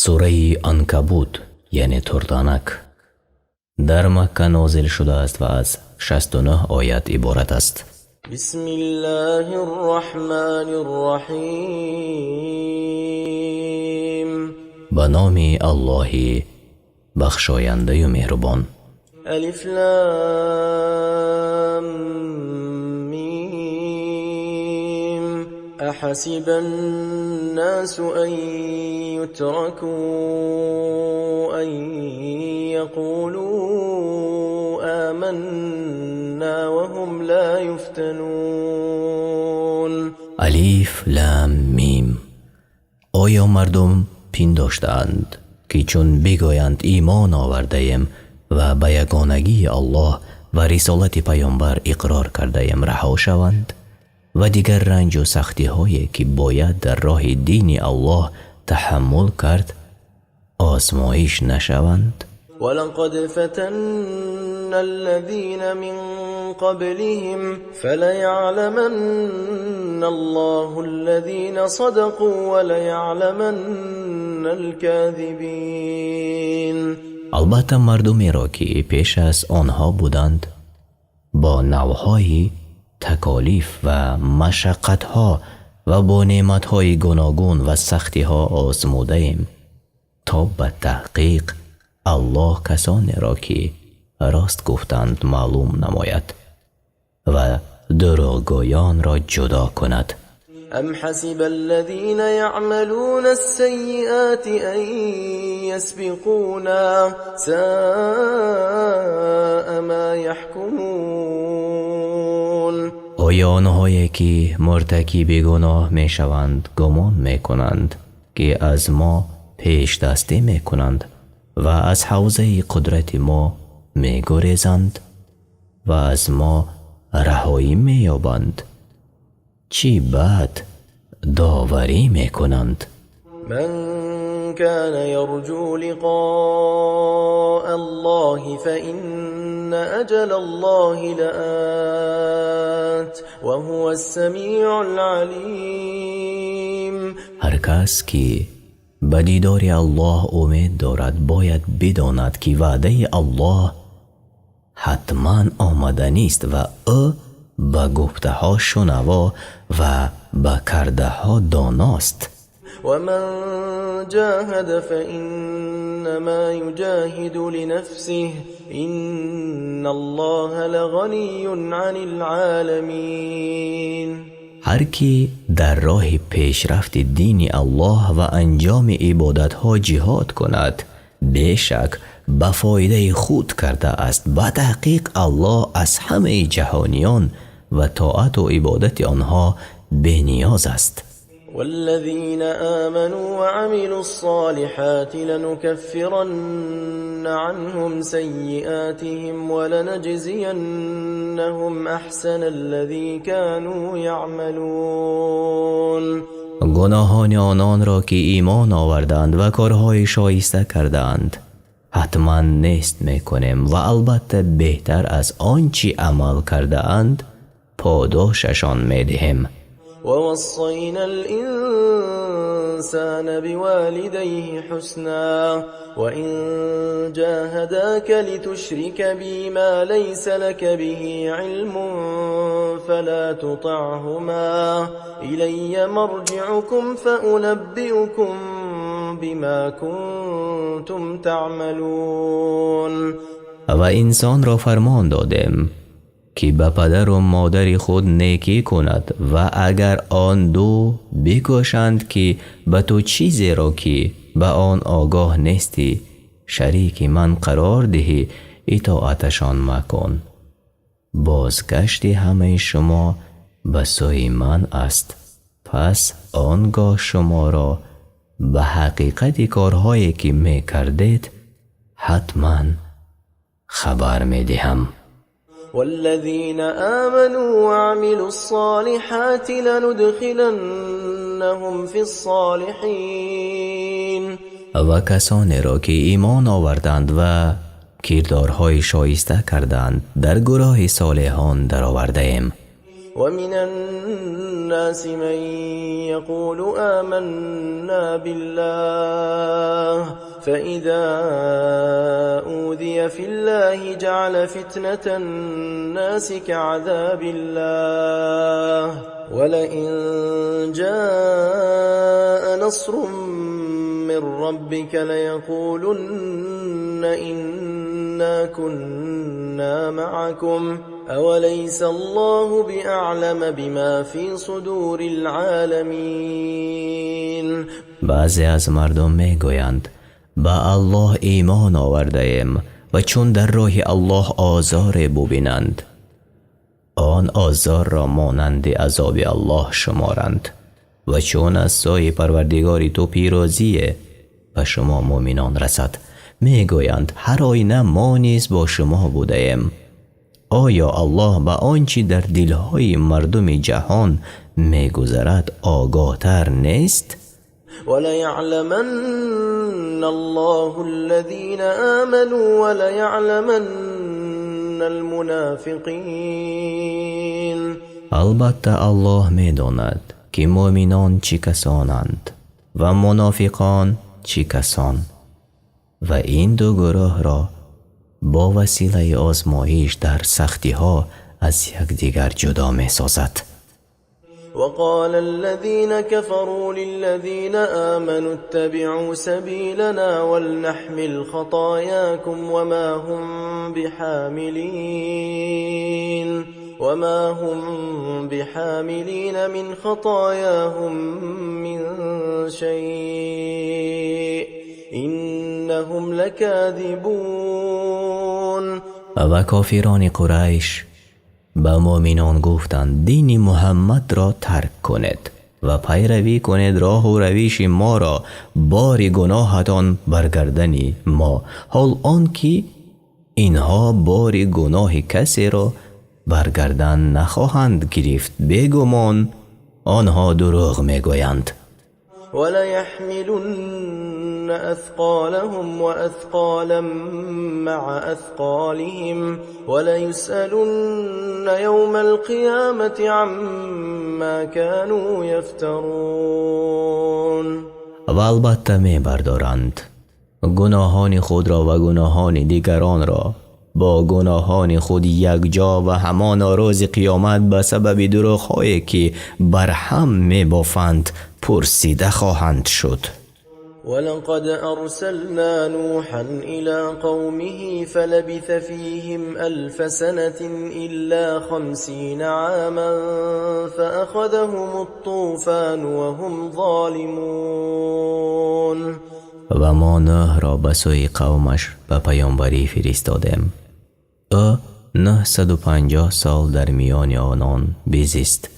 Сураи Анкабут, яъне Турданак, дар Макка нозил шудааст ва аз 69 оят иборат аст. بسم الله الرحمن الرحیم. Ба номи Аллоҳи бахшояндаю меҳрубон. الف لام میم. احسب الناس ان يتركوا ان يقولوا آمنا وهم لا يفتنون. Алиф, Лам, Мим. Оё мардум пиндоштаанд, ки чун бигӯянд имон овардаем ва ба ягонагии Аллоҳ ва рисолати паёмбар иқрор кардаем, раҳо шаванд ва дигар ранҷу сахтиҳое, ки бояд дар роҳи дини Аллоҳ таҳаммул кард, озмоиш нашаванд? ولقد فتنا الذين من قبلهم فليعلمن الله الذين صدقوا وليعلمن الكاذبين. Албатта, мардумеро, ки пеш аз онҳо буданд, бо навъҳои таколиф ва машаққатҳо ва бо неъматҳои гуногун ва сахтиҳо озмудаем, то ба таҳқиқ Аллоҳ касонеро, ки рост гуфтанд, маълум намояд ва дурӯғгӯёнро ҷудо кунад. أم حسب الذين يعملون السيئات أن يسبقونا ساء ما يحكمون. Оё онҳое, ки муртакиби гуноҳ мешаванд, гумон мекунанд, ки аз мо пешдастӣ мекунанд ва аз ҳавзаи қудрати мо мегурезанд ва аз мо раҳоӣ меёбанд? Чӣ бад доварӣ мекунанд! من كان يرجو لقاء الله فإن أجل الله لآت وهو السميع العليم. Ҳар кас, ки ба дидори Аллоҳ умед дорад, бояд бидонад, ки ваъдаи Аллоҳ ҳатман омаданист ва ӯ ба гуфтаҳо шунаво ва ба кардаҳо доност. ومن جاهد فإنما يجاهد لنفسه إن الله لغني عن العالمين. Ҳар кӣ дар роҳи пешрафти дини Аллоҳ ва анҷоми ибодатҳо ҷиҳод кунад, бешак ба фоидаи худ кардааст. Ба таҳқиқ, Аллоҳ аз ҳамаи ҷаҳониён ва тоату ибодати онҳо бениёз аст. والذين آمنوا وعملوا الصالحات لنكفرن عنهم سيئاتهم ولنجزينهم أحسن الذي كانوا يعملون. Гуноҳони ононро, ки имон оварданд ва корҳои шоиста кардаанд, ҳатман нест мекунем ва албатта беҳтар аз он чӣ амал кардаанд подошашон медиҳем. ووصينا الإنسان بوالديه حسنا وإن جاهداك لتشرك بي ما ليس لك به علم فلا تطعهما إلي مرجعكم فأنبئكم بما كنتم تعملون. Ва инсонро фармон додем, ки ба падару модари худ некӣ кунад, ва агар он ду бикӯшанд, ки ба ту чизеро, ки ба он огоҳ нестӣ, шарики ман қарор диҳӣ, итоаташон макун. Бозгашти ҳамаи шумо ба сӯи ман аст, пас он гоҳ шуморо ба ҳақиқати корҳое, ки мекардед, ҳатман хабар медиҳам. والذين آمنوا وعملوا الصالحات لندخلنهم في الصالحين. Ва касонеро, ки имон оварданд ва кирдорҳои шоиста карданд, дар гурӯҳи солеҳон даровардаем. ومن الناس من يقول آمنا بالله فإذا أوذي في الله جعل فتنة الناس كعذاب الله ولئن جاء نصر من ربك ليقولن إنا كنا معكم أوليس الله بأعلم بما في صدور العالمين. بعضی از مردم میگویند به الله ایمان آورده ایم و چون در راه الله آزار ببینند آن آزار را مانند عذاب الله شمارند و چون از سوی پروردگار تو پیروزی به شما مؤمنان رسد میگویند هر آینه ما نیز با شما بوده ایم. آیا الله به آنچه در دلهای مردم جهان میگذرد آگاه تر نیست؟ وليعلمن الله الذين آمنوا وليعلمن المنافقين. البته الله میداند که مؤمنان چه کسانند و منافقان چه کسان و این دو گروه را با وسیله آزمایش در سختی ها از یکدیگر جدا می سازد. وقال الذين كفروا للذين آمنوا اتبعوا سبيلنا ولنحمل خطاياكم وما هم بحاملين من خطاياهم من شيء إنهم لكاذبون. و کافران قریش به مؤمنان گفتند دین محمد را ترک کنید و پیروی کنید راه و روش ما را، بار گناهتان بر گردن ما، حال آنکه اینها بار گناه کسی را بر گردن نخواهند گرفت، بیگمان آنها دروغ میگویند. وليحملن أثقالهم وأثقالا مع أثقالهم وليسألن يوم القيامة عما كانوا يفترون. و البته میبردارند گناهان خود را و گناهان دیگران را با گناهان خود یک جا و همان روز قیامت به سبب دروغ‌هایی که بر هم میبافند پرسیده خواهند شد. ولقد أرسلنا نوحا إلى قومه فلبث فيهم 1000 سنة إلا 50 عاما فأخذهم الطوفان وهم ظالمون. و ما نوح را به سوی قومش به پیامبری فرستادیم. او 950 سال در میان آنان بزیست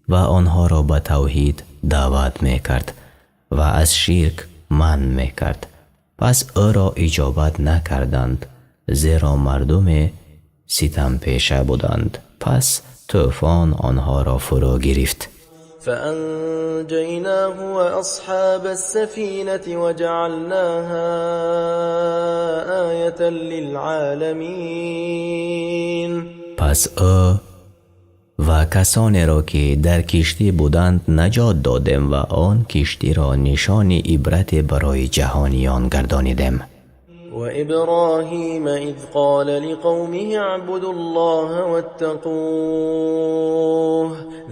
و آنها را به توحید دعوت میکرد و از شرک منع میکرد. پس او را اجابت نکردند زیرا مردم ستم پیشه بودند. پس طوفان آنها را فرو گرفت. فأنجيناه وأصحاب السفينة وجعلناها آية للعالمين. پس او و کسانی را که در کشتی بودند نجات دادیم و آن کشتی را نشان عبرت برای جهانیان گردانیدیم. و ابراهیم اذ قال لقومه اعبدوا الله واتقوه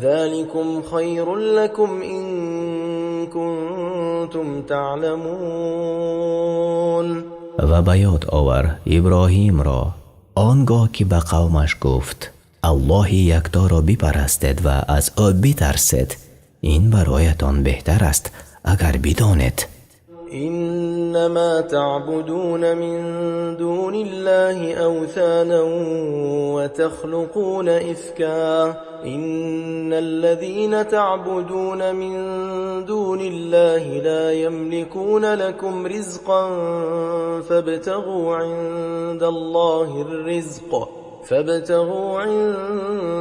ذلكم خیر لكم إن كنتم تعلمون. و به یاد آور ابراهیم را آنگاه که به قومش گفت الله یکتا را بپرستید و از او بترسید، این برایتان بهتر است اگر بدانید. انما تعبدون من دون الله اوثانا وتخلقون افكا ان الذين تعبدون من دون الله لا يملكون لكم رزقا فابتغوا عند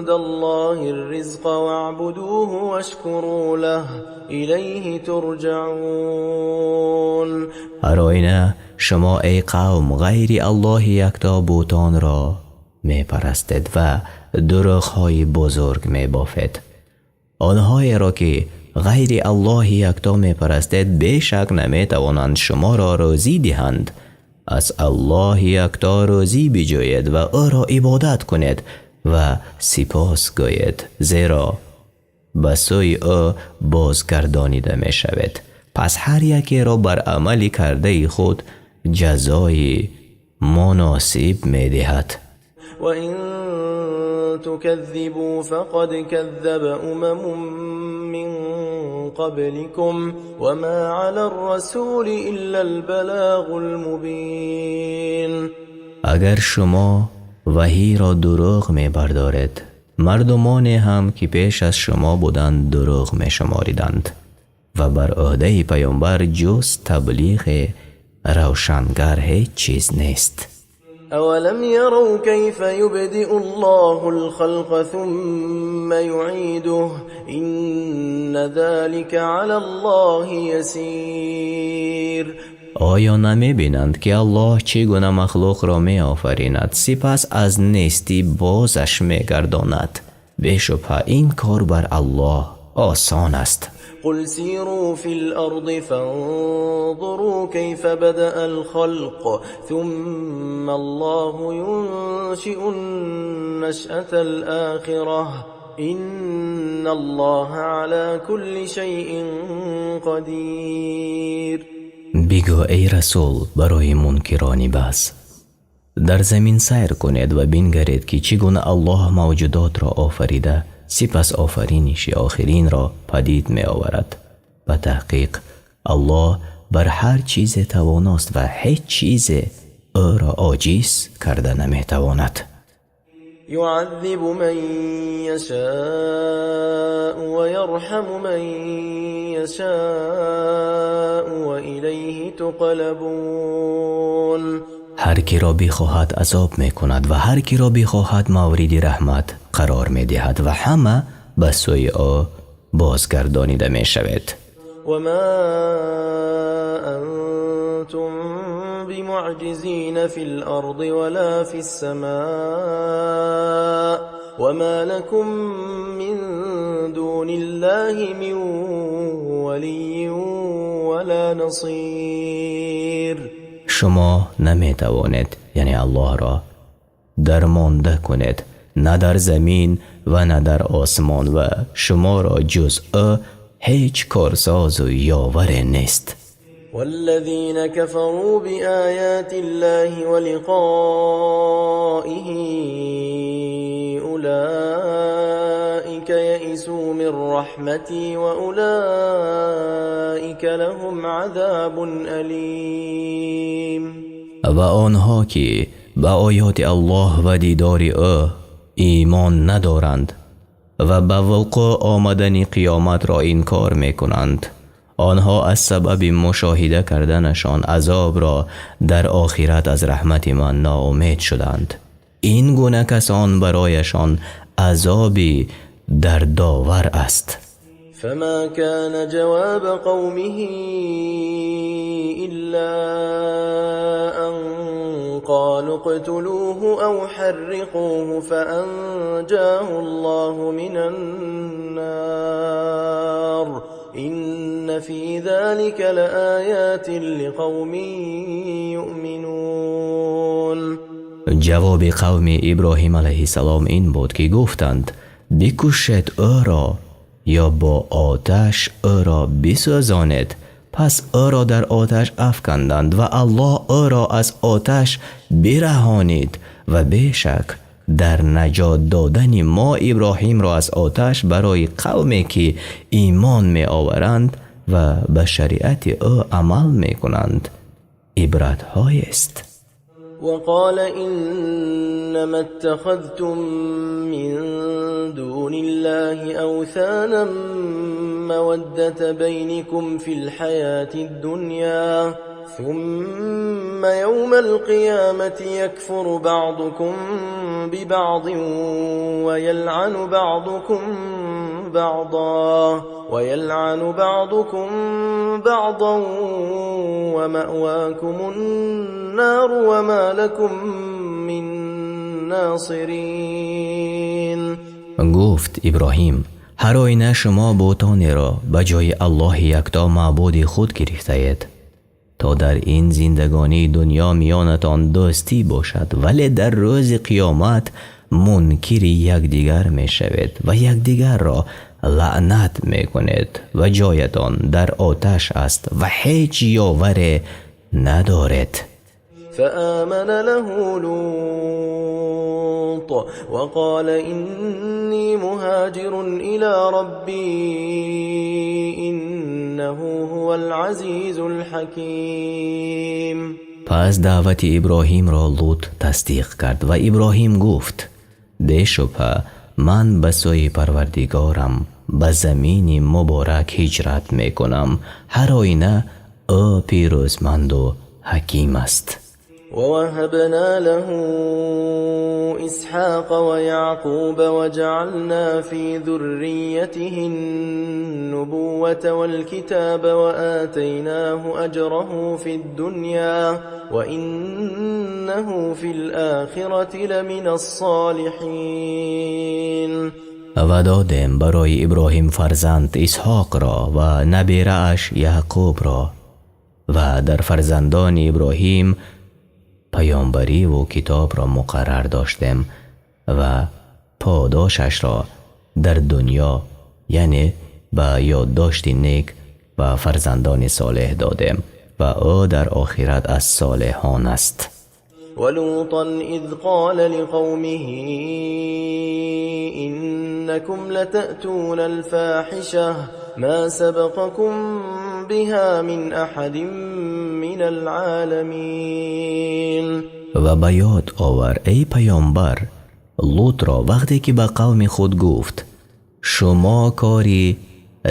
الله الرزق واعبدوه واشكروا له إليه ترجعون. هر آینه شما ای قوم غیر الله یکتا بتان را می پرستید و دروغ‌های بزرگ می بافید. آنهایی را که غیر الله یکتا میپرستید بیشک نمیتوانند شما را روزی دهند. از الله یکتا روزی بجویید و او را عبادت کنید و سپاس گویید، زیرا به سوی او بازگردانیده میشوید. پس هر یکی را بر عمل کرده خود جزای مناسب میدهد. وَإِن تُكَذِّبُوا فَقَدْ كَذَّبَ أُمَمٌ مِّن قَبْلِكُمْ وَمَا عَلَى الرَّسُولِ إِلَّا الْبَلَاغُ الْمُبِينُ. اگر شما وحی را دروغ می‌بردارید، مردمانی هم که پیش از شما بودند دروغ می‌شماریدند و بر عهده پیامبر جز تبلیغ روشنگر هیچ چیز نیست. اولم يروا كيف يبدئ الله الخلق ثم يعيده إن ذلك على الله يسير. آیا نمی‌بینند که الله چگونه مخلوق را می‌آفریند سپس از نیستی بازش می‌گرداند؟ بی‌شبهه این کار بر الله آسان است. قل سیروا فی الارض فانظروا کیف بدأ الخلق ثم الله ینشئ النشأة الآخرة إن الله على كل شیء قدیر. بگو ای رسول برای منکران بس، در زمین سیر کنید و بنگرید که چگونه الله موجودات را آفریده سپس آفرینش آخرین را پدید می آورد. به تحقیق الله بر هر چیز تواناست و هیچ چیز او را عاجز کرده نمی تواند. يعذب من يشاء ويرحم من يشاء وإليه تقلبون. هر کی را بخواهد عذاب می کند و هر کی را بخواهد مورد رحمت قرار می دهد و همه به سوی او بازگردانیده می شود. و ما انتم بمعجزین فی الارض ولا فی السماء وما لكم من دون الله من ولی ولا نصیر. شما نمی توانید، یعنی الله را درمانده کنید، نه در زمین و نه در آسمان، و شما را جز او هیچ کارساز و یاور نیست. والذین كفروا بآیات الله ولقائه أولئک یئسوا من رحمتی وأولئک لهم عذاب ألیم. و آنها که به آیات الله و دیدار او ایمان ندارند و به وقوع آمدن قیامت را انکار میکنند، آنها از سبب مشاهده کردنشان عذاب را در آخرت از رحمت من ناامید شدند. این گونه کسان برایشان عذابی دردآور است. فما كان جواب قومه إلا أن قالوا اقتلوه أو حرقوه فأنجاه الله من النار إن في ذلك لآيات لقوم يؤمنون. جواب قوم ابراهیم علیه السلام این بود که گفتند بکشید او را یا با آتش او را بسوزانید. پس او را در آتش افکندند و الله او را از آتش برهانید و بیشک در نجات دادن ما ابراهیم را از آتش برای قومی که ایمان می آورند و به شریعت او عمل می کنند عبرت های است. وقال إنما اتخذتم من دون الله أوثانا مودة بينكم في الحياة الدنيا ثم يوم القيامة يكفر بعضكم ببعض ويلعن بعضكم بعضا ويلعن بعضكم بعضا ومأواكم النار وما لكم من ناصرين. گفت ابراهیم ҳар оина шумо бутонеро ба ҷои Аллоҳи якто маъбуди худ гирифтаед, то дар ин зиндагонии дунё миёнатон дӯстӣ бошад, вале дар рӯзи қиёмат мункири якдигар мешавед ва якдигарро лаънат мекунед ва ҷоятон дар оташ аст ва ҳеҷ ёваре надоред. فآمن له لوط وقال إني مهاجر إلى ربي إنه هو العزيز الحكيم. پس دعوت ابراهیم را لوط تصدیق کرد و ابراهیم گفت بی‌شبهه من به سوی پروردگارم به زمین مبارک هجرت میکنم، هر آینه او پیروزمند و حکیم است. ووهبنا له إسحاق ويعقوب وجعلنا في ذريته النبوة والكتاب وآتيناه أجره في الدنيا وإنه في الآخرة لمن الصالحين. و دادیم برای ابراهیم فرزند اسحاق را و نبیره‌اش یعقوب را و در فرزندان ابراهیم پیامبری و کتاب را مقرر داشتیم و پاداشش را در دنیا، یعنی به یادداشت نیک و فرزندان صالح دادیم و او در آخرت از صالحان است. ولوطا اذ قال لقومه انكم لتأتون الفاحشة ما سبقكم بها من احد من العالمین. و به یاد آور ای پیامبر لوط را وقتی که به قوم خود گفت شما کاری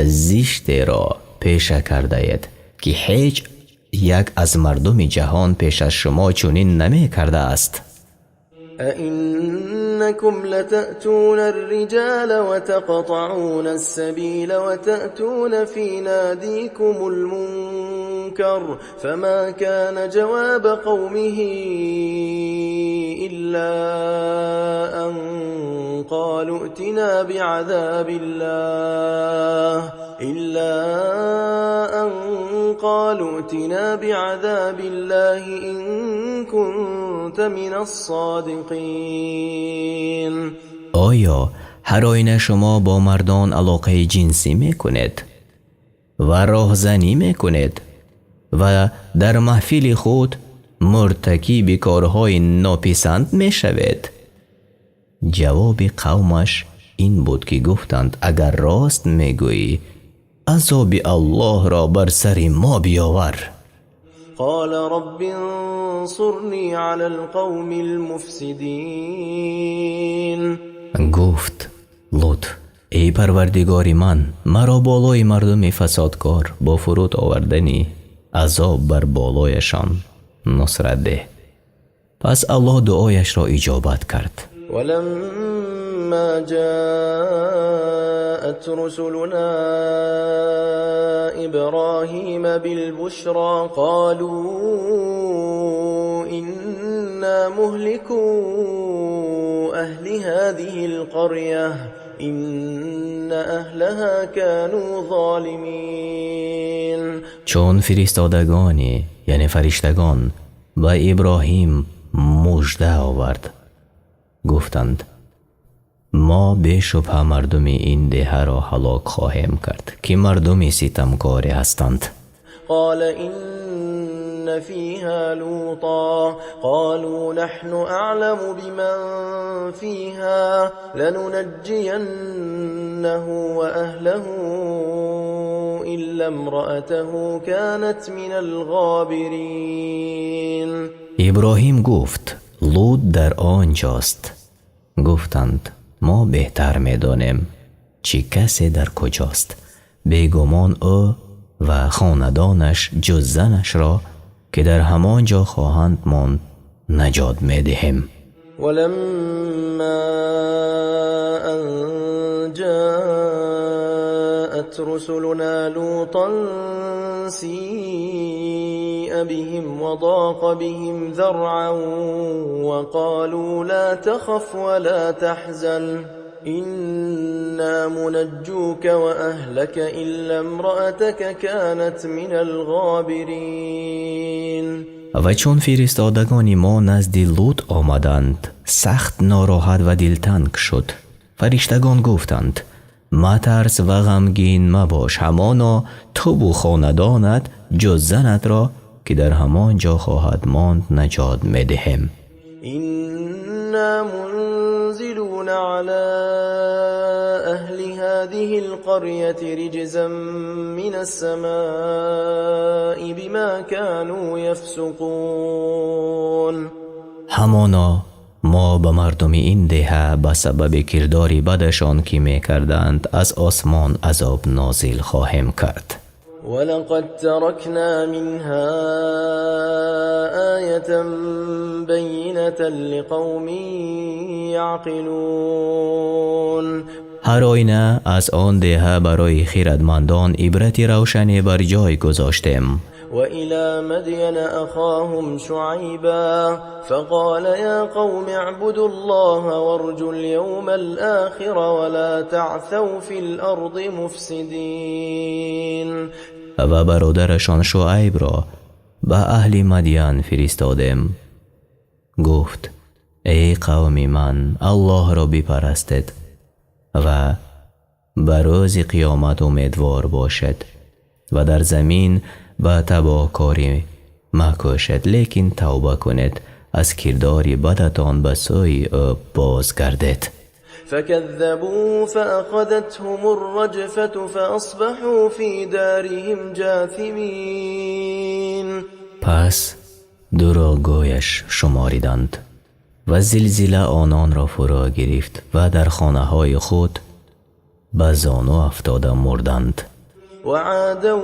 زشت را پیشه کرده اید که هیچ یک از مردم جهان پیش از شما چنین نمی کرده است. أئنكم لتأتون الرجال وتقطعون السبيل وتأتون في ناديكم المنكر فما كان جواب قومه إلا أن قالوا ائتنا بعذاب الله إلا أن قالوا ائتنا بعذاب الله إن كنت من الصادقین. آیا هر آینه شما با مردان علاقه جنسی میکنید و راهزنی میکنید و در محفل خود مرتکب کارهای ناپسند میشوید؟ جواب قومش این بود که گفتند اگر راست میگویی عذاب الله را بر سر ما بیاور. قال رب انصرني على القوم المفسدين. گفت لوط ای پروردگار من، مرا بالای مردم فسادکار با فرود آوردن عذاب بر بالایشان نصرت ده. پس الله دعایش را اجابت کرد. ولما جاءت رسلنا إبراهيم بالبشرى قالوا إنا مهلكو أهل هذه القرية إن أهلها كانوا ظالمين. چون فرستادگانی یعنی فرشتگان به ابراهیم مژده آورد گفتند ما بی‌شبهه مردم این ده را هلاک خواهیم کرد که مردم ستمکاری هستند. قال إن فيها لوطا قالوا نحن أعلم بمن فيها لننجينه وأهله إلا امرأته كانت من الغابرين. ابراهیم گفت لوط در آنجاست. گفتند ما بهتر می‌دانیم چه کسی در کجاست. بیگمان او و خاندانش جز زنش را که در همان جا خواهند ماند نجات می‌دهیم. ولما أن جاءت رسلنا لوطا سيء بهم وضاق بهم ذرعا وقالوا لا تخف ولا تحزن إنا منجوك وأهلك إلا امرأتك كانت من الغابرين. Ва чун фиристодагони мо назди Лут омаданд, сахт нороҳат ва дилтанг шуд. Фариштагон гуфтанд: матарс ва ғамгин мабош, ҳамоно туву хонадонат ҷуз занатро, ки дар ҳамон ҷо хоҳад монд, наҷот медиҳем. إنا منزلون على أهل هذه القرية رجزا من السماء بما كانوا يفسقون. Ҳамоно мо ба мардуми ин деҳа ба сабаби кирдори бадашон, ки мекарданд, аз осмон азоб нозил хоҳем кард. ولقد تركنا منها آية بينة لقوم يعقلون. Ҳар оина аз он деҳа барои хирадмандон ибрати равшане бар ҷой гузоштем. وإلى مدين أخاهم شعيبا فقال يا قوم اعبدوا الله وارجوا اليوم الآخر ولا تعثوا في الأرض مفسدين. Ва бародарашон Шуайбро ба аҳли Мадян фиристодем. Гуфт: эй қавми ман, Аллоҳро бипарастед ва ба рӯзи қиёмат умедвор бошед ва дар замин ба табоҳкорӣ макӯшед, лекин тавба кунед, аз кирдори бадатон ба сӯи ӯ бозгардед. فكذبوه فأخذتهم الرجفة فأصبحوا في دارهم جاثمين. Пас дурӯғгӯяш шумориданд ва зилзила ононро фурӯ гирифт ва дар хонаҳои худ ба зону афтода мурданд. وعادا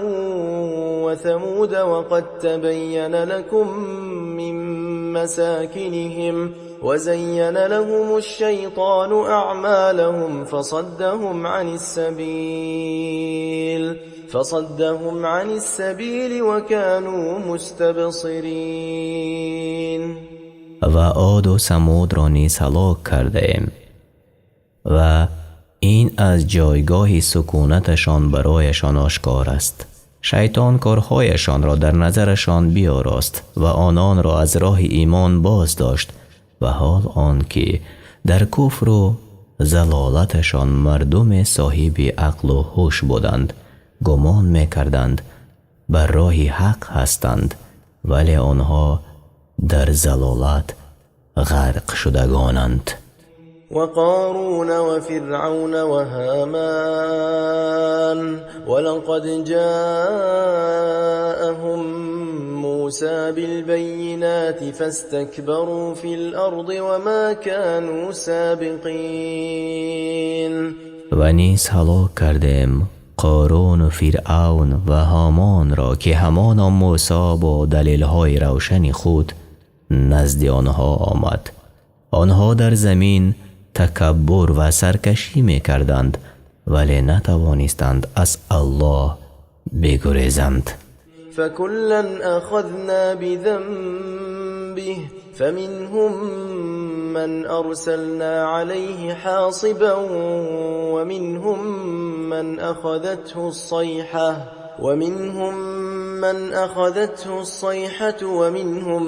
وثمود وقد تبين لكم من مساكنهم وزين لهم الشيطان أعمالهم فصدهم عن السبيل وكانوا مستبصرين. Ва Оду Самудро низ ҳалок кардаем ва ин аз ҷойгоҳи сукунаташон барояшон ошкор аст. Шайтон корҳояшонро дар назарашон биёрост ва ононро аз роҳи имон боз дошт, ва ҳол он ки дар куфру залолаташон мардуме соҳиби ақлу ҳуш буданд, гумон мекарданд бар роҳи ҳақ ҳастанд, вале онҳо дар залолат ғарқ шудагонанд. وقارون وفرعون وهامان ولقد جاءهم موسى بالبينات فاستكبروا في الأرض وما كانوا سابقين. Ва низ ҳалок кардем Қоруну Фиръавн ва Ҳомонро, ки ҳамоно Мӯсо бо далелҳои равшани худ назди онҳо омад. Онҳо дар замин такаббур ва саркашӣ мекарданд, вале натавонистанд аз Аллоҳ бигурезанд. فكلا أخذنا بذنبه فمنهم من أرسلنا عليه حاصبا ومنهم من أخذته الصيحة ومنهم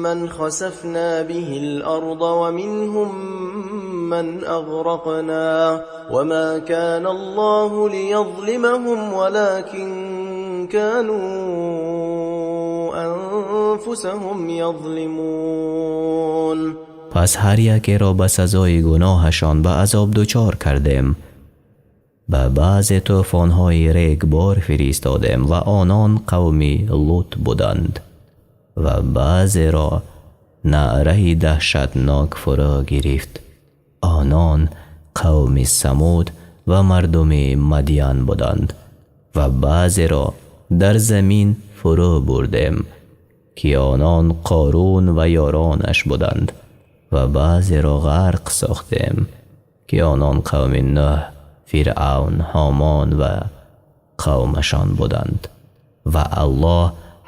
من خسفنا به الأرض ومنهم من أغرقنا وما كان الله ليظلمهم ولكن كانوا أنفسهم يظلمون. Пас ҳар якеро ба сазои гуноҳашон ба азоб дучор кардем. Ба баъзе тӯфонҳои регбор фиристодем ва онон қавми Лут буданд, ва баъзеро наъраи даҳшатнок фурӯ гирифт, онон қавми Самуд ва мардуми Мадян буданд, ва баъзеро дар замин фурӯ бурдем, ки онон Қорун ва ёронаш буданд, ва баъзеро ғарқ сохтем, ки онон қавми Нӯҳ, Фиръавн, Ҳомон ва қавмашон буданд. Ва Аллоҳ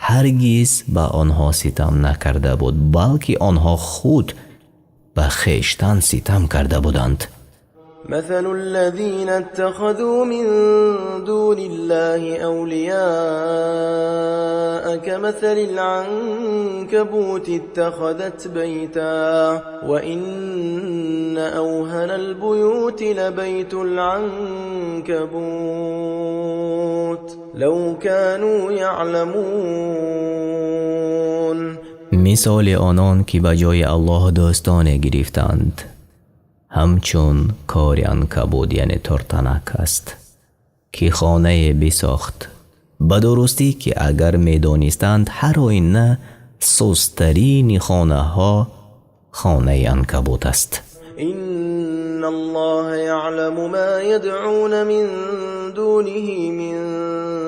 ҳаргиз ба онҳо ситам накарда буд, балки онҳо худ ба хештан ситам карда буданд. مثل الذين اتخذوا من دون الله أولياء كمثل العنكبوت اتخذت بيتا وإن أوهن البيوت لبيت العنكبوت لو كانوا يعلمون. مثال آنان که به جای الله دوستان گرفتند همچون کاری عنکبوت یعنی تورتنک است که خانه بساخت. به درستی که اگر میدانستند هر آینه سست‌ترین خانه ها خانه عنکبوت است. إن الله يعلم ما يدعون من دونه من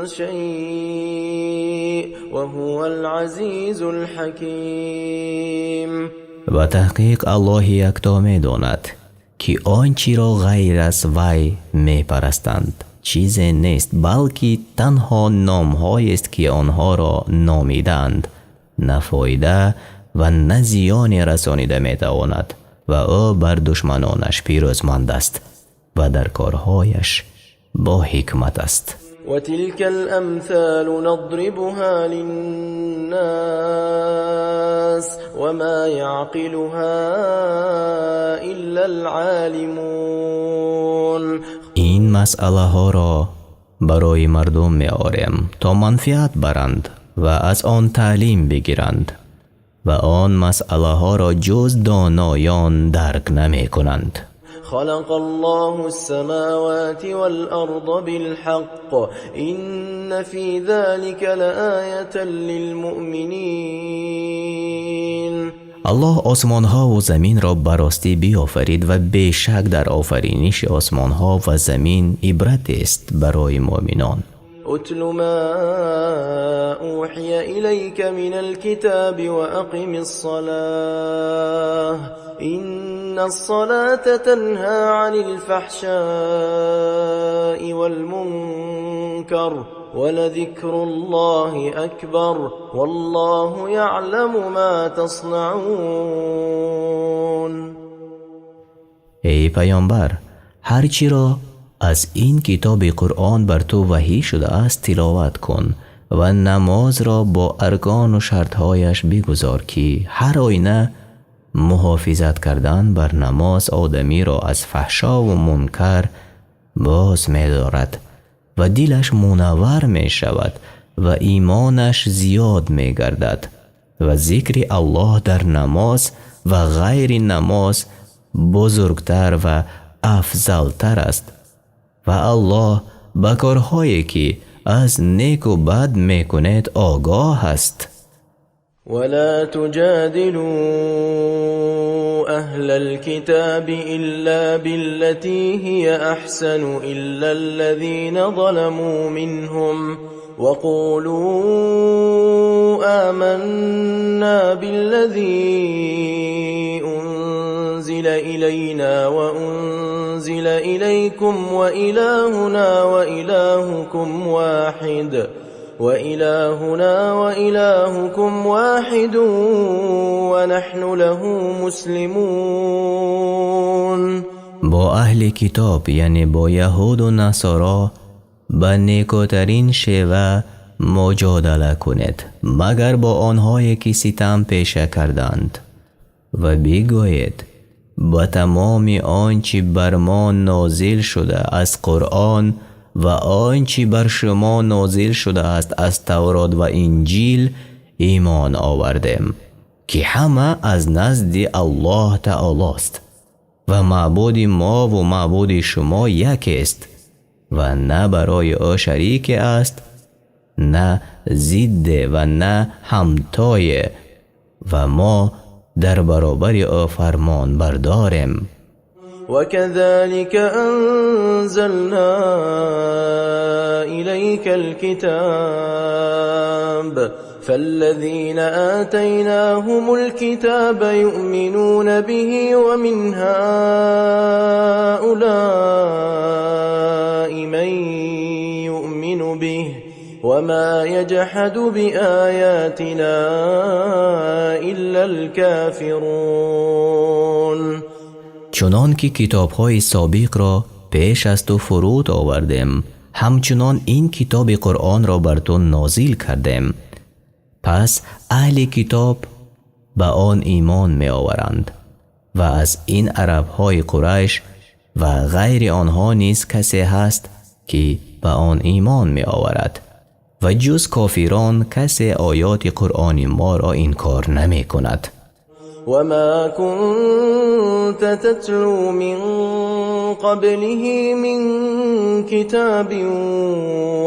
شيء وهو العزيز الحكيم. و تحقیق الله یکتا میداند که آنچه را غیر از وی میپرستند چیز نیست، بلکه تنها نامهایی است که آنها را نامیدند، نه فایده و نه زیانی رسانیده میتواند و او بر دشمنانش پیروزمند است و در کارهایش با حکمت است. و تلك الامثال نضربها للناس وما يعقلها الا العالمون. این مسئله ها را برای مردم می آوریم تا منفعت برند و از آن تعلیم بگیرند و آن مسئله ها را جز دانایان درک نمی کنند. خلق الله السماوات والأرض بالحق إن في ذلك لآية للمؤمنين. الله آسمان ها و زمین را براستی بیافرید و بیشک در آفرینش آسمان ها و زمین عبرت است برای مؤمنان. اتل ما اوحی الیک من الكتاب واقم الصلاة ان الصلاة تنهى عن الفحشاء والمنكر ولذكر الله اکبر والله يعلم ما تصنعون. ای پیامبر، هر چی را از این کتاب قرآن بر تو وحی شده است تلاوت کن و نماز را با ارکان و شرطهایش بگذار که هر آینه محافظت کردن بر نماز آدمی را از فحشا و منکر باز می‌دارد و دلش منور می شود و ایمانش زیاد می گردد و ذکر الله در نماز و غیر نماز بزرگتر و افضلتر است و الله به کارهایی که از نیک و بد میکند آگاه است. ولا تجادلوا أهل الكتاب إلا بالتي هي أحسن إلا الذين ظلموا منهم وقولوا آمنا بالذي أنزل إلينا وأنزل إليكم وإلهنا وإلهكم واحد ونحن له مسلمون. با اهل کتاب یعنی با یهود و نصارا به نیکوترین شیوه مجادله کنید، مگر با آنهایی که ستم پیشه کردند، و بگویید با تمام آنچه بر ما نازل شده از قرآن و آنچه بر شما نازل شده است از تورات و انجیل ایمان آوردیم که همه از نزد الله تعالی است و معبود ما و معبود شما یک است و نه برای او شریک است، نه ضد و نه همتای، و ما در برابر او فرمان برداریم. وكذلك أنزلنا إليك الكتاب فالذين آتيناهم الكتاب يؤمنون به ومن هؤلاء من يؤمن به وما يجحد بآياتنا إلا الكافرون. چنان که کتاب‌های سابق را پیش از تو فرود آوردیم، همچنان این کتاب قرآن را بر تو نازل کردیم. پس اهل کتاب به آن ایمان می آورند و از این عرب‌های قریش و غیر آنها نیز کسی هست که به آن ایمان می آورد و جز کافران کسی آیات قرآن ما را انکار نمی کند. وما كنت تتلو من قبله من كتاب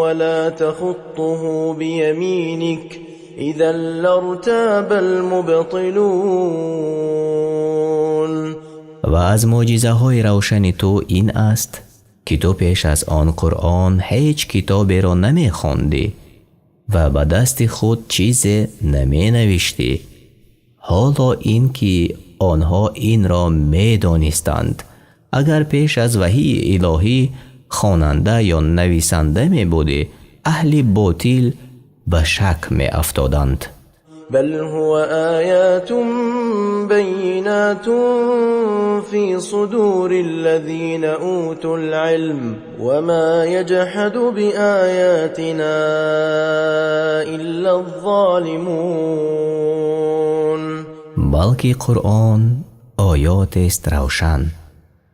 ولا تخطه بيمينك إذا لارتاب المبطلون. و از معجزه های روشن تو این است که تو پیش از آن قرآن هیچ کتابی را نمی خواندی و به دست خود چیز نمی نوشتی. حالا این که آنها این را می دانستند، اگر پیش از وحی الهی خواننده یا نویسنده می بودی، اهل باطل به شک می افتادند. بل هو آیات بینات فی صدور الذین اوتوا العلم وما یجحد بآیاتنا الا الظالمون. بلکه قرآن آیات است روشن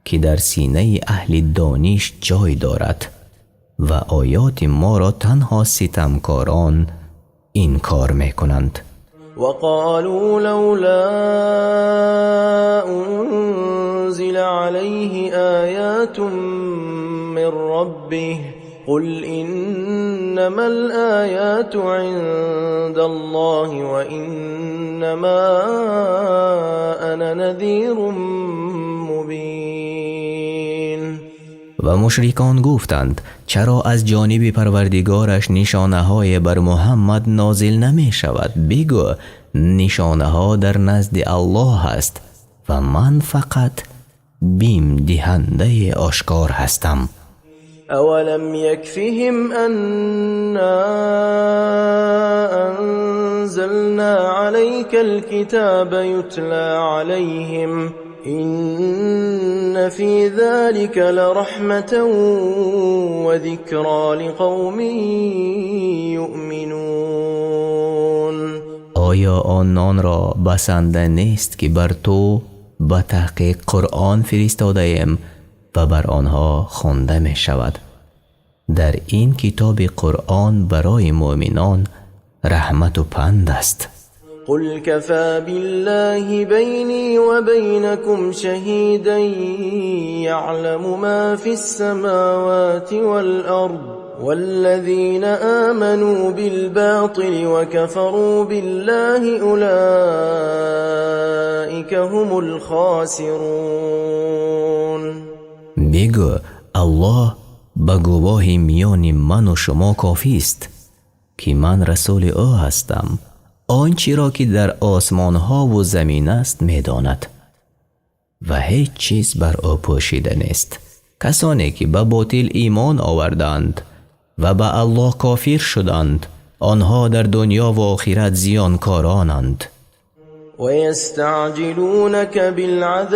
که در سینه اهل دانش جای دارد و آیات ما را تنها ستمکاران انکار میکنند. وقالوا لولا أنزل عليه آيات من ربه قل إنما الآيات عند الله وإنما أنا نذير مبين. و مشرکان گفتند چرا از جانب پروردگارش نشانه های بر محمد نازل نمی شود؟ بگو نشانه ها در نزد الله است و من فقط بیم دهنده آشکار هستم. اولم یکفهم انا انزلنا علیک الكتاب یتلی علیهم إن في ذلك لرحمة وذكرى لقوم يؤمنون. آیا آنان را بسنده نیست که بر تو به تحقیق قرآن فرستاده ایم و بر آنها خوانده می شود؟ در این کتاب قرآن برای مؤمنان رحمت و پند است. قل كفى بالله بيني وبينكم شهيدا يعلم ما في السماوات والأرض والذين آمنوا بالباطل وكفروا بالله أولئك هم الخاسرون. بگو الله به گواه میان من و شما کافی است که من رسول او هستم. آنچه را که در آسمان ها و زمین است می داند و هیچ چیز بر او پوشیده نیست. کسانی که به باطل ایمان آوردند و به الله کافر شدند، آنها در دنیا و آخرت زیانکارانند. و یستعجلونک بالعذاب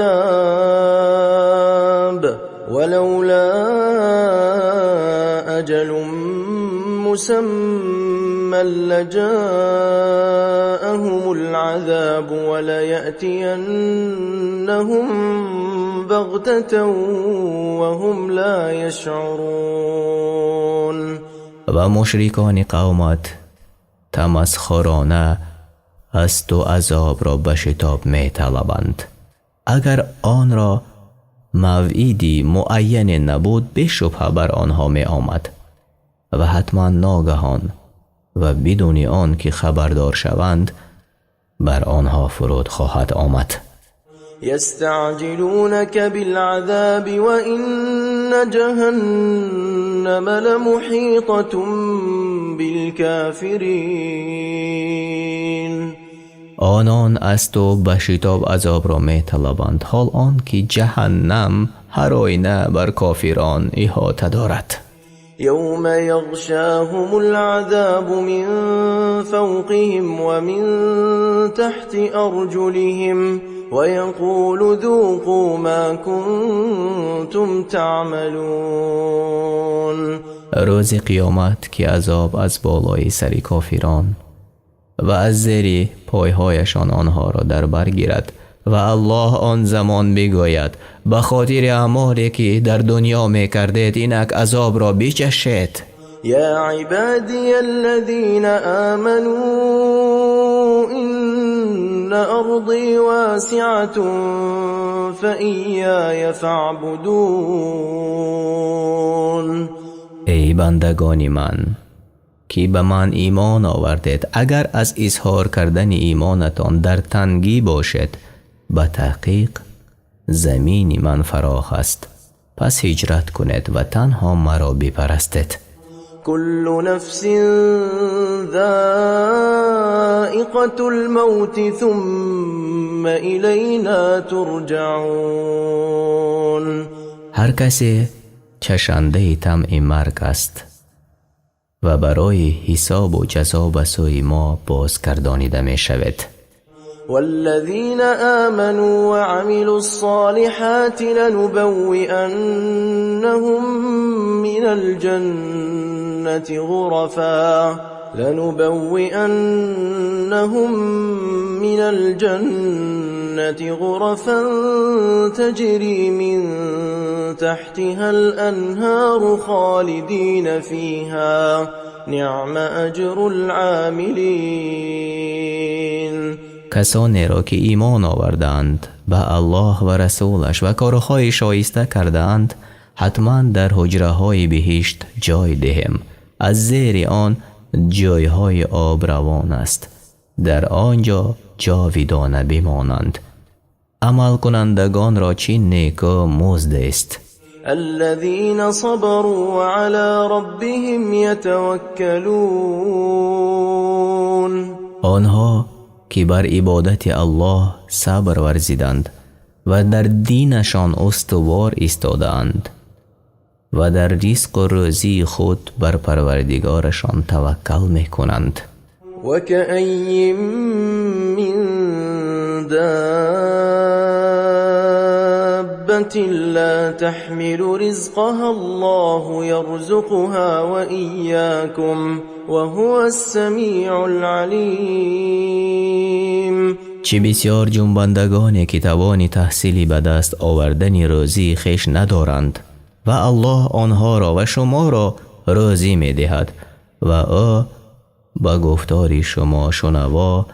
ولولا اجل مسمى لجاءهم العذاب وليأتينهم بغتة وهم لا يشعرون. و مشرکان قومت تمسخرانه از تو عذاب را به شتاب می طلبند. اگر آن را موعدی معین نبود، به شبهه بر آنها می آمد و حتما ناگهان و بدون آن که خبردار شوند بر آنها فرود خواهد آمد. یستعجلونک بالعذاب وإن جهنم لمحیطة بالکافرین. آنان از تو به شتاب عذاب را می طلبند، حال آن که جهنم هر آینه بر کافران احاطه دارد. یوم یغشاهم العذاب من فوقهم ومن تحت ارجلهم ويقول ذوقوا ما كنتم تعملون. روز قیامت که عذاب از بالای سر کافران و از زیر پایهایشان آنها را در بر گیرد و الله آن زمان بگوید به خاطر اعمالی که در دنیا میکردید اینک عذاب را بچشید. یا عبادی الذین آمنوا إن أرضي واسعة فإياي فاعبدون. ای بندگان من که به من ایمان آوردید، اگر از اظهار کردن ایمانتان در تنگی باشد، به تحقیق زمین من فراخ است، پس هجرت کنید و تنها مرا بپرستید. كل نفس ذائقة الموت ثم إلينا ترجعون. هر کسی چشنده طعم مرگ است و برای حساب و جزا به سوی ما بازگردانیده می شود. والذین آمنوا وعملوا الصالحات لنبوئنهم من الجنة غرفا لنبوئنهم من الجنة غرفا تجري من تحتها الأنهار خالدين فيها نعم أجر العاملين. کسانی را که ایمان آوردند، به الله و رسولش و کارهای شایسته کردند، حتما در حجره های بهشت جای دهیم، از زیر آن جایهای آب روان است، در آنجا جاویدانه بمانند. عمل کنندگان را چه نیکو مزد است. الذين صبروا وعلى ربهم يتوكلون. آنها که بر عبادت الله صبر ورزیدند و در دینشان استوار ایستادند و در رزق و روزی خود بر پروردگارشان توکل میکنند. وكأي من دابة لا تحمل رزقها الله يرزقها وإياكم وهو السميع العليم. چه بسیار جنبندگانی که توان تحصیلی به دست آوردن روزی خویش ندارند و الله آنها را و شما را روزی می دهد و او به گفتار شما شنوا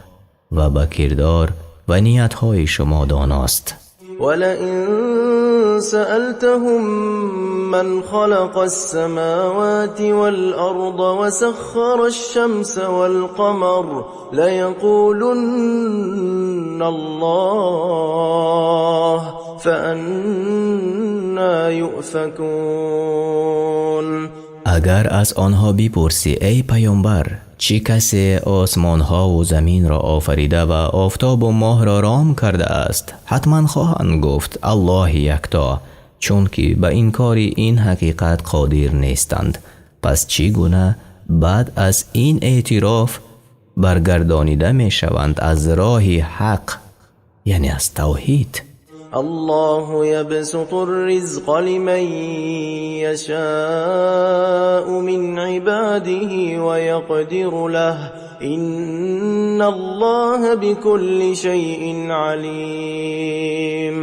و به کردار و نیتهای شما داناست. ولئن سألتهم من خلق السماوات والأرض وسخر الشمس والقمر ليقولن الله فأنى يؤفكون. اگر از آنها بپرسی ای پیامبر، چه کسی آسمانها و زمین را آفریده و آفتاب و ماه را رام کرده است، حتما خواهند گفت الله یکتا، چون که به انکار این حقیقت قادر نیستند. پس چگونه بعد از این اعتراف برگردانیده می شوند از راه حق، یعنی از توحید؟ الله يبسط الرزق لمن يشاء من عباده ويقدر له إن الله بكل شيء عليم.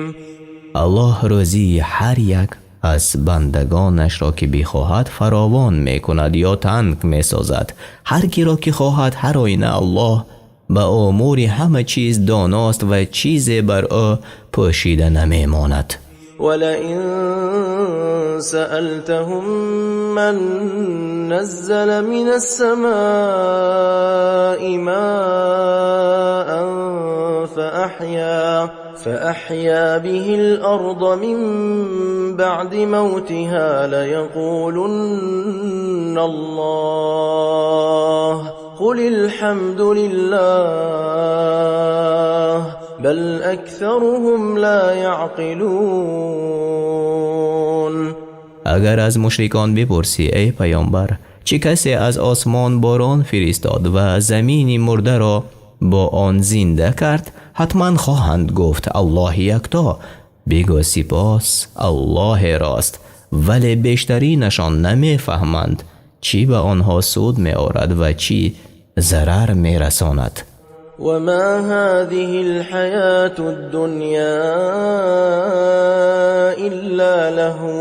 الله روزی هر یک از بندگانش را که بخواهد فراوان میکند یا تنگ میسازد، هر کی را که خواهد. هر آینه الله به امور همه چیز داناست و چیزی بر او پوشیده نمیماند. ولئن سألتهم من نزل من السماء ماء فأحيا به الأرض من بعد موتها ليقولن الله قل الحمد لله بل أكثرهم لا يعقلون. اگر از مشرکان بپرسی ای پیامبر، چه کسی از آسمان باران فرستاد و زمین مرده را бо он зинда кард? Ҳатман хоҳанд гуфт: Аллоҳи якто. Бигӯ: сипос Аллоҳерост, вале бештаринашон намефаҳманд чӣ ба онҳо суд меорад ва чӣ зарар мерасонад. وما هذه الحياة الدنيا إلا لهو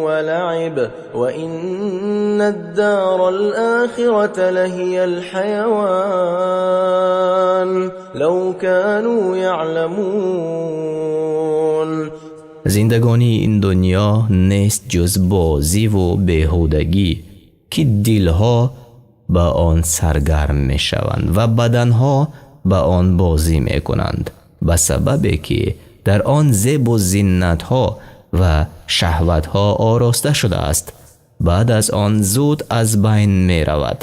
ولعب وإن الدار الآخرة لهي الحيوان لو كانوا يعلمون. Зиндагонии ин дунё нест ҷуз бозиву беҳудагӣ, ки дилҳо ба он саргарм мешаванд ва баданҳо ба он бозӣ мекунанд, ба сабабе ки дар он зебу зинатҳо ва шаҳватҳо ороста шудааст. Баъд аз он зуд аз байн меравад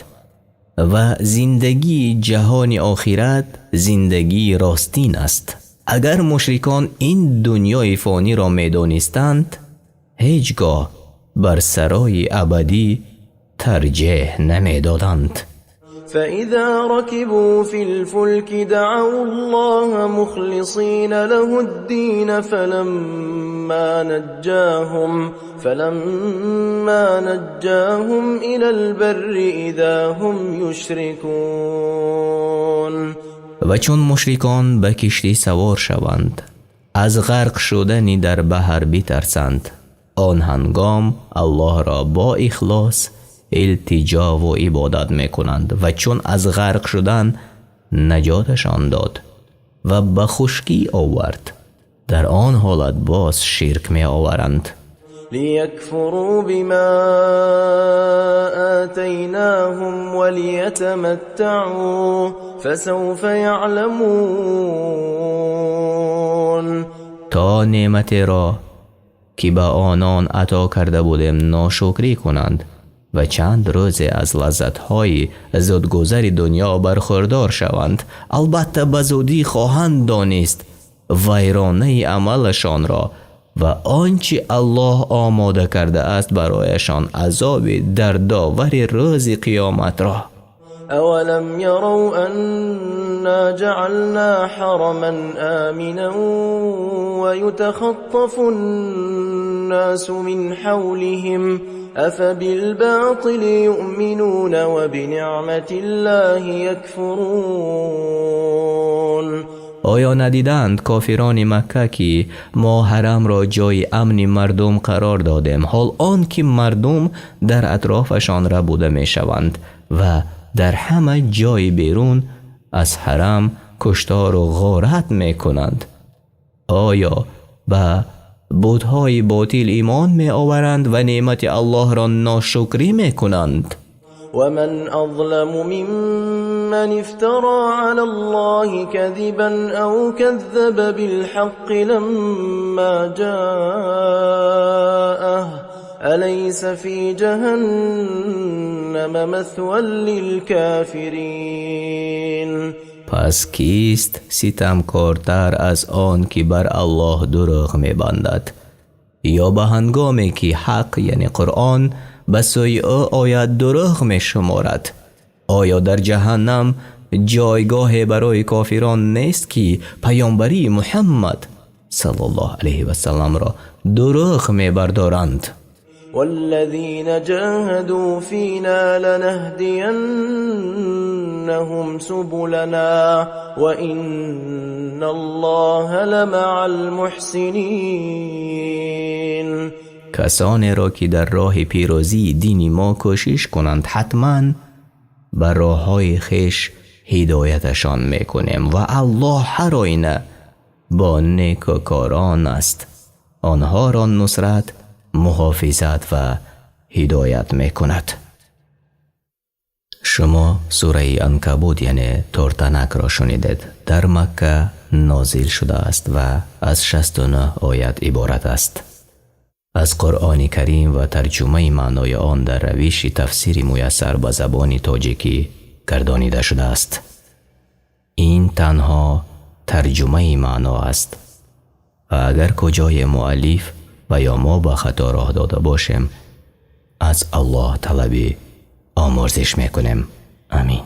ва зиндагии ҷаҳони охират зиндагии ростин аст. Агар мушрикон ин дунёи фониро медонистанд, ҳеҷ гоҳ бар сарои абадӣ тарҷеҳ намедоданд. فإذا ركبوا في الفلك دعوا الله مخلصين له الدين فلما نجاهم إلى البر إذا هم يشركون. Ва чун мушрикон ба киштӣ савор шаванд, аз ғарқ шудани дар баҳр битарсанд, он ҳангом Аллоҳро бо ихлос илтиҷову ибодат мекунанд ва чун аз ғарқ шудан наҷоташон дод ва ба хушкӣ овард, дар он ҳолат боз ширк меоваранд. ليكفروا بما آتيناهم وليتمتعوا فسوف يعلمون. То неъматеро, ки ба онон ато карда будем, ношукрӣ кунанд ва чанд рӯзе аз лаззатҳои зудгузари дунё бархӯрдор шаванд. Албатта, ба зудӣ хоҳанд донист вайронаи амалашонро ва он чи Аллоҳ омода кардааст барояшон азоби дардовари рӯзи қиёматро. أولم يروا أنا جعلنا حرما آمنا ويتخطف الناس من حولهم أفبالباطل يؤمنون وبنعمة الله يكفرون. Оё надиданд кофирони Макка, ки мо ҳарамро ҷои амни мардум қарор додем, ҳол он ки мардум дар атрофашон рабуда мешаванд ва дар ҳама ҷои берун аз ҳарам куштору ғорат мекунанд? Оё ба бутҳои ботил имон меоваранд ва неъмати Аллоҳро ношукрӣ мекунанд? ومن أظلم ممن افترى على الله كذبا أو كذب بالحق لما جاءه أليس في جهنم مثوى للكافرين. Пас кист ситамкортар аз он, ки бар Аллоҳ дурӯғ мебандад ё ба ҳангоме ки ҳақ, яъне Қуръон, ба сӯи ӯ ояд, дурӯғ мешуморад? Оё дар ҷаҳаннам ҷойгоҳе барои кофирон нест, ки паёмбарии Муҳаммад саллаллоҳу алайҳи васалламро дурӯғ мебардоранд? والذين جاهدوا فينا لنهدينهم سبلنا وإن الله لمع المحسنين. Касонеро, ки дар роҳи пирӯзии дини мо кӯшиш кунанд, ҳатман ба роҳҳои хеш ҳидояташон мекунем ва Аллоҳ ҳар оина бо некӯкорон аст. Онҳоро нусрат, муҳофизат ва ҳидоят мекунад. Шумо сураи Анкабут, яъне Тортанакро шунидед. Дар Макка нозил шудааст ва аз 69 оят иборат аст. Аз Қуръони Карим ва тарҷумаи маънои он дар равиши тафсири муяссар ба забони тоҷикӣ гардонида шудааст. Ин танҳо тарҷумаи маъно аст ва агар куҷое муаллиф ва ё мо ба хато роҳ дода бошем, аз Аллоҳ талаби омӯрзиш мекунем. Амин.